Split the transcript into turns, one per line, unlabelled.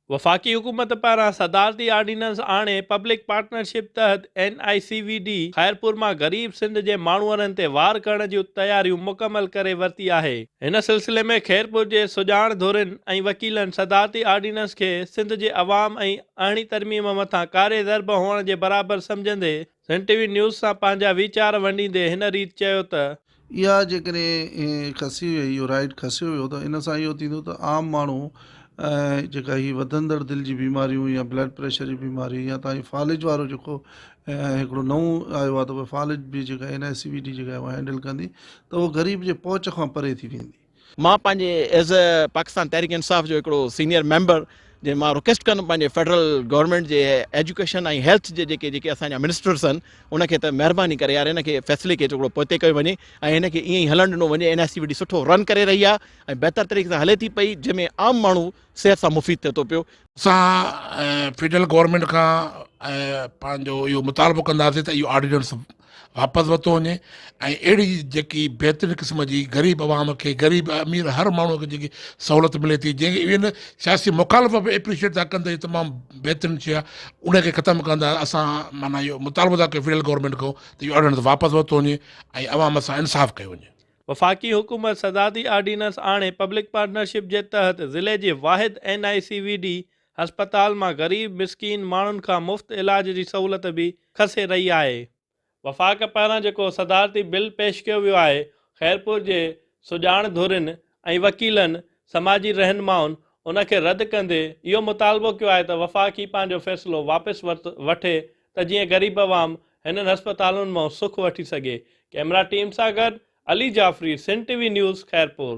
وفاقي حڪومت پاران صدارتي آرڊيننس آڻي پبلڪ پارٽنرشپ تحت N I C V D Khairpur مان غريب سنڌ جي ماڻهوئرن تي وار ڪرڻ جون تياريون مڪمل ڪري ورتي آهي. هن سلسلي ۾ خيرپور جي سڄاڻ ڌرين ۽ وڪيلن صدارتي آرڊيننس کي سنڌ جي عوام ۽ ارڙهين ترميم مٿان ڪاري ضرب هئڻ جي برابر سمجهندي سنڌ ٽي وي نيوز سان پنهنجا ويچار ونڊيندي هن ريت چيو ته.
اها جيڪڏهن کسي وئي اهو رائيٽ کسيو ويو ته ان سان اهو ٿيندو ته عام ماڻهو جيڪا هي وڌندڙ دل جي بيماريون يا بلڊ پريشر جي بيماري يا تان جي فالج وارو جيڪو هڪڙو نئون آيو آهي ته فالج به جيڪا N I C V D جيڪا اها هينڊل ڪندي ته اهو غريب جي پهچ کان پري ٿي ويندي.
مان پنهنجي ايز اي پاڪستان تحريڪ انصاف جو هڪڙو سينيئر ميمبر جي مان رڪويسٽ ڪندم پنهنجي فيڊرل گورنمينٽ جي ايجوڪيشن ۽ هيلٿ جي جيڪي جيڪي اسان جا منسٽرس آهن ان کي ته مهرباني ڪري يار ان کي فيصلي کي ٿورو پوئتي ڪيو وڃي ۽ هن کي ائين ئي هلڻ ڏنو وڃي N I C V D سٺو رن ڪري رهي آهي ۽ بهتر طريقي سان هلي ٿي پئي جنهن ۾ عام ماڻهو صحت سان مفيد ٿئي ٿو پيو.
اسان فيڊرل گورنمينٽ کان پنهنجو اهو مطالبو ڪنداسين ته اهو آرڊيننس واپس ورتو وڃي ۽ اهڙي جيڪي بهترين قسم جي غريب عوام کي غريب امير هر ماڻهو کي جيڪي سهولت ملي ٿي جنهن کي ايون سياسي مخالف به اپريشيئيٽ ٿا ڪن ته هي تمام بهترين شي آهي ان کي ختم ڪندا اسان معنيٰ اهو مطالبو ٿا ڪيون فيڊرل گورنمينٽ کان ته اهو آرڊيننس واپس ورتو وڃي ۽ عوام سان انصاف ڪيو وڃي.
وفاقي حڪومت صدارتي آرڊيننس آڻي پبلڪ پارٽنرشپ جي تحت ضلعي جي واحد N I C V D هسپتال مان غريب مسڪين ماڻهن کان مفت علاج جي سهولت به کسي رهي آهي. وفاق پاران جيڪو صدارتي بل پيش ڪيو ويو آهي، خيرپور جي سڄاڻ ڌرين ۽ وڪيلن، سماجي رهنمائن ان کي رد ڪندي اهو مطالبو ڪيو آهي ته وفاق هي پنهنجو فيصلو واپس وٺي ته جيئن غريب عوام هنن هسپتالن مان سک وٺي سگهي. ڪئميرا ٽيم سان گڏ Ali Jafri, Sindh T V news, Khairpur.